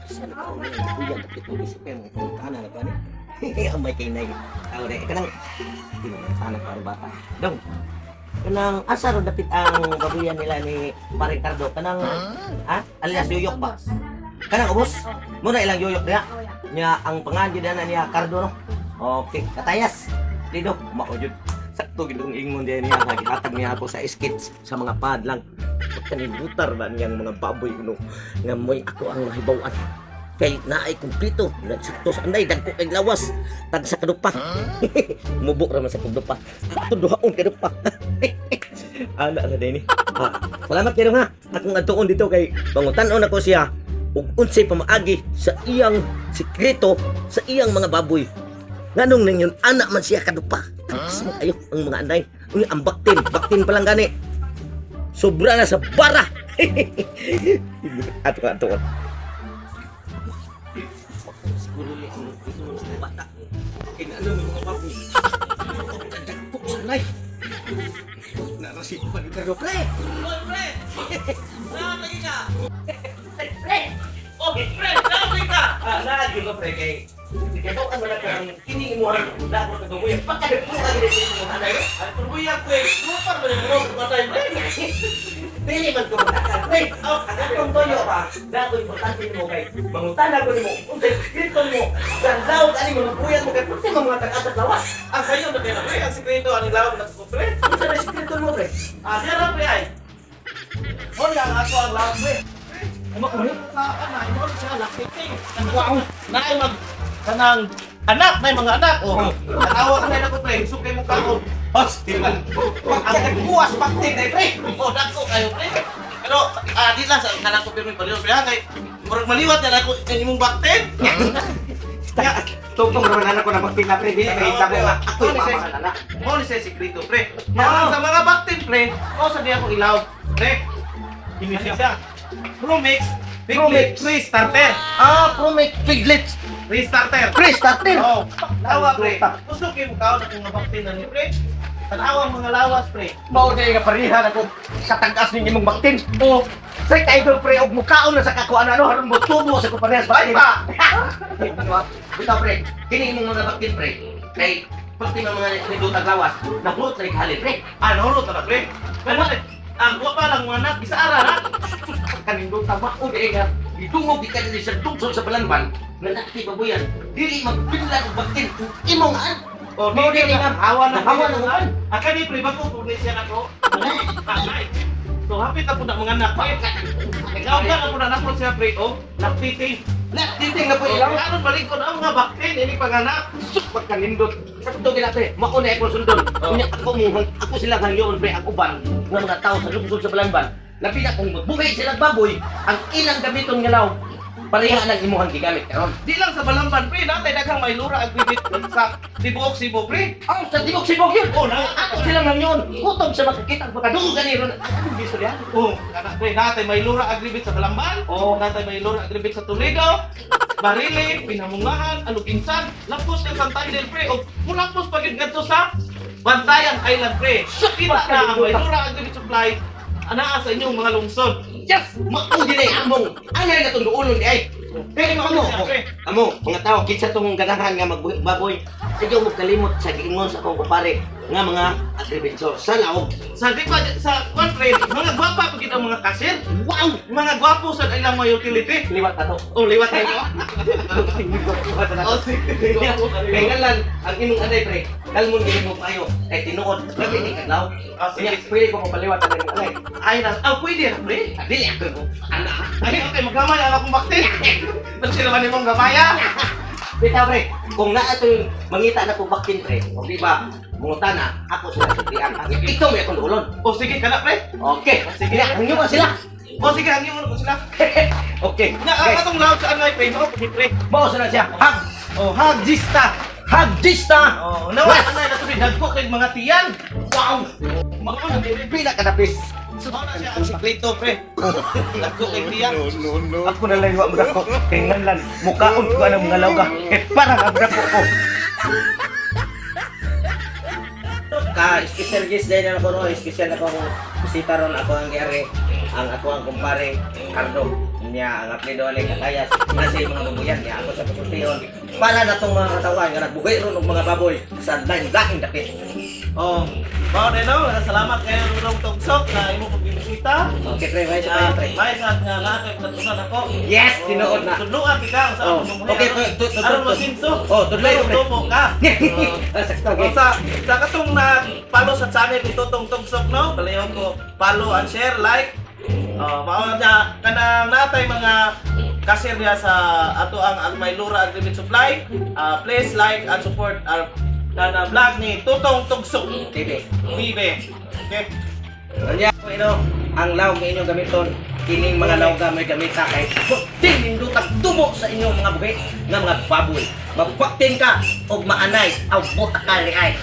Saan ka ulit? Kuya, dapat mo isip yung kana na kani. Amay kay nay. Aw re kanang di mo sana pa ang bata. Dong. Kanang asa ro dapit ang babuyan nila ni Pare Cardo kanang ha alias Yoyok ba? Kanang ubos? Muna ilang Yoyok diha. Nya ang pangan gyud na niya Cardo no. Okay, katayas. Dito mao jud. Sakto gid ang ingon diha niya gihatag niya ako sa skits sa mga pad lang. Kanibutar ba niyang mga baboy kuno nga mo'y ako ang mahibaw-an kay naay kumpleto sakto sa anday dagko kay lawas tag sa kadupa mubo ra man sa kadupa ato duhaon kadupa ana ra dinhi ha. Salamat kayo ha akong adtuon dito kay pangutan-on ako siya ug unsay pamaagi sa iyang sikreto sa iyang mga baboy nganong ninyon ana man siya kadupa. Taas mo kayo ang mga anday. Unya ang baktin baktin pa lang gani sobra na sa bara. Ato ka ato ka. Siguro ni ang ito sa bata. Kinano mo mga baboy. Dagko sa nay. Narasip pa ni Carlo, pre. Oy, pre! Nakatagi ka! Pre! Oh, pre! Nakatagi ka! Ah, naagi ko pre kay kay ko wala kang kini imuha dako ka guya. Pagkadagko ka gid mo anay. Ay, turbuyag, pre! Super ba yung mga patay, pre? Dili man ko matakan, pre. Oh, ang atong toyo ba? Dako importante nimo kay mangutana ko nimo unsay sikreto mo. Dandaw ani mga buyag mo kay pati mga tag-asat lawas. Ang sayo na kaya, pre. Ang sikreto, ang ilawag na ko, pre. Unsa na sikreto mo pre? Ah, siya na, pre, ay. Hol lang ako ang lawag, pre. Uma ko ni. Sa ana, imo siya lactating. Wow. Naay mag kanang anak, nay mga anak. Oh, tanawa ka na ko, pre. Isog kay mo kaon. Hos, di ba? Pagkakaguwas baktin ay pre. Oh, dagko kayo, pre. Pero di lang sa kanang ko pirmi pa pre, ha, kay murag maliwat na ako imong baktin. Tugtong naman anak ko na baktin na pre, dili may tabo nga. Ako yung mamahan anak. Mo ni siya sikreto, pre. Nga sa mga baktin, pre, mo sa niya akong ilaw, pre. Ini siya. Promix, Piglet, Promix. Free starter. Ah, Promix piglets. Free starter. Pre, starter. Oh, lawa, pre. Gusto kayo mo kaon akong nga baktin na ni, pre. Tanawa ang mga lawas, pre. Mao na nga parihan ako sa tag-as ning imong baktin. Oh, sa idol pre og mukaon na sa kakuan ano haron mo tubo sa ko parehas Ay, baktin. pa! Bitaw pre, kini imong mga baktin pre. Kay pagti nga mga nidutag lawas, nahurot na halin pre. Ano, ro tara, pre. Pero, ang wa pa lang mga anak, bisaara na. Kanindot mao di nga gidungog di ka dinhi sa dungsod sa Balanban nga nakti babuyan dili magpinlan og baktin kung imong an. Oh, Mao di di nga hawa na hawa na uban. Aka ni pre, bago po ni siya nako. Ay. So hapit na po na mga anak, pre. Ikaw ka na po na nako siya, pre. Oh, lactating. Lactating na po Oh, ilaw. aron balik ko na ang mga baktin ini panganak. Pagkanindot. Sakto gina pre, mao na akong sundon. Oh. Unya ako mo ako sila hangyoon pre ang uban nga mga tao sa lungsod sa Balanban. Labi na kung magbuhi silang baboy, ang ilang gamiton nga law pareha nang imuhang gigamit karon. Di lang sa Balamban, pre, natay daghang may lura ang bibit sa tibuok Cebu, pre. Ang sa tibok sibok yun. Oh, na. Ako silang hangyoon. Kutob sa makakita ang makadungog gani ron. Ang anong biso diha? Oh, kana pre, natay may lura agribit sa Balamban. Oh. Natay may lura agribit sa Toledo. Barile, Pinamungahan, Aluginsan, Lapos ng Santander, pre. O mulapos pa gyud ngadto sa Bantayan Island, pre. Kita na ang may lura agribit supply anaa sa inyong mga lungsod. Yes! Mao din ay among. Anay na tong duolon di ay. Pero amo, amo, mga tao, kinsa tong ganahan nga magbuhi baboy. Ayaw mo kalimot sa giingon sa akong kumpare nga mga agribenso sa laog. Sa di pa sa kwan pre, mga gwapa pa gid ang mga kasir. Wow! Mga gwapo sa ilang mga utility. Liwat na to. Oh, liwat tayo. Oh, sige. Kay ngalan, ang imong anay pre, kalmon gid mo kayo kay tinuod labi ni kadlaw. Ah, sige. Unya, pwede ko mapaliwat ang imong anay. Ay, na, ah, pwede na, pre. Ah, dili ako mo. Ana. Ay, okay, maggamay ang akong bakti. Sila man imong gamaya. Bitaw pre, kung naa to'y mangita na ko baktin pre, o di ba, mangutana, ako sila sutian. Ikaw may akong duolon. Oh, sige, kana, pre. Okay, Sige. sige. Hangyo ka sila. Oh, sige, hangyo mo na sila. Okay. Na, ang atong laot sa anay, pre. Mao, pre. Mao na siya. Hag, Oh, hagjista. hagdista. Oh, nawa anay na to, dagko kay mga tiyan. Wow! Mao na pre. Pila ka napis. Mao na siya ang sikreto, pre. Dagko kay tiyan. Ako na lang yung dako. Kay nganlan, mukaon ko anang mga lawga. Eh, parang ang dako ko. Ka special guest din ako no, special ako ang bisita ron ako ang giari ang ako ang kumpare Cardo. Niya ang apelyido ni Katayas nasa mga babuyan niya ako sa pasultihon. Para na tong mga katawan nga nagbuhi ron og mga baboy sa lain-laing dapit. Oh, mao na no, salamat kayo Rulong Tugsok na imo kong gibisita. Okay, pre, may sa pre. May sa nga na kay katunan ako. Yes, tinuod na. Tudloan kita sa Oh, akong mamuhi. okay, Aron masinso. Oh, tudloy, pre. Tumo ka. Oh. Ah, sakto, okay. Oh, sa katong nag-follow sa channel ni Tutong Tugsok no, palayo ko follow and share, like. Oh, mao na kanang natay mga cashier niya sa ato ang Almaylura Agrimeat Supply. Ah, please like and support our kana vlog ni Tutong Tugsok TV. Bibe. Okay. Kanya ino ang lawg nga inyong gamiton kining mga lawga may gamita kay puting nindutag tumo sa inyong mga buhi nga mga baboy. Mapaktin ka og maanay aw buta ka ni ay.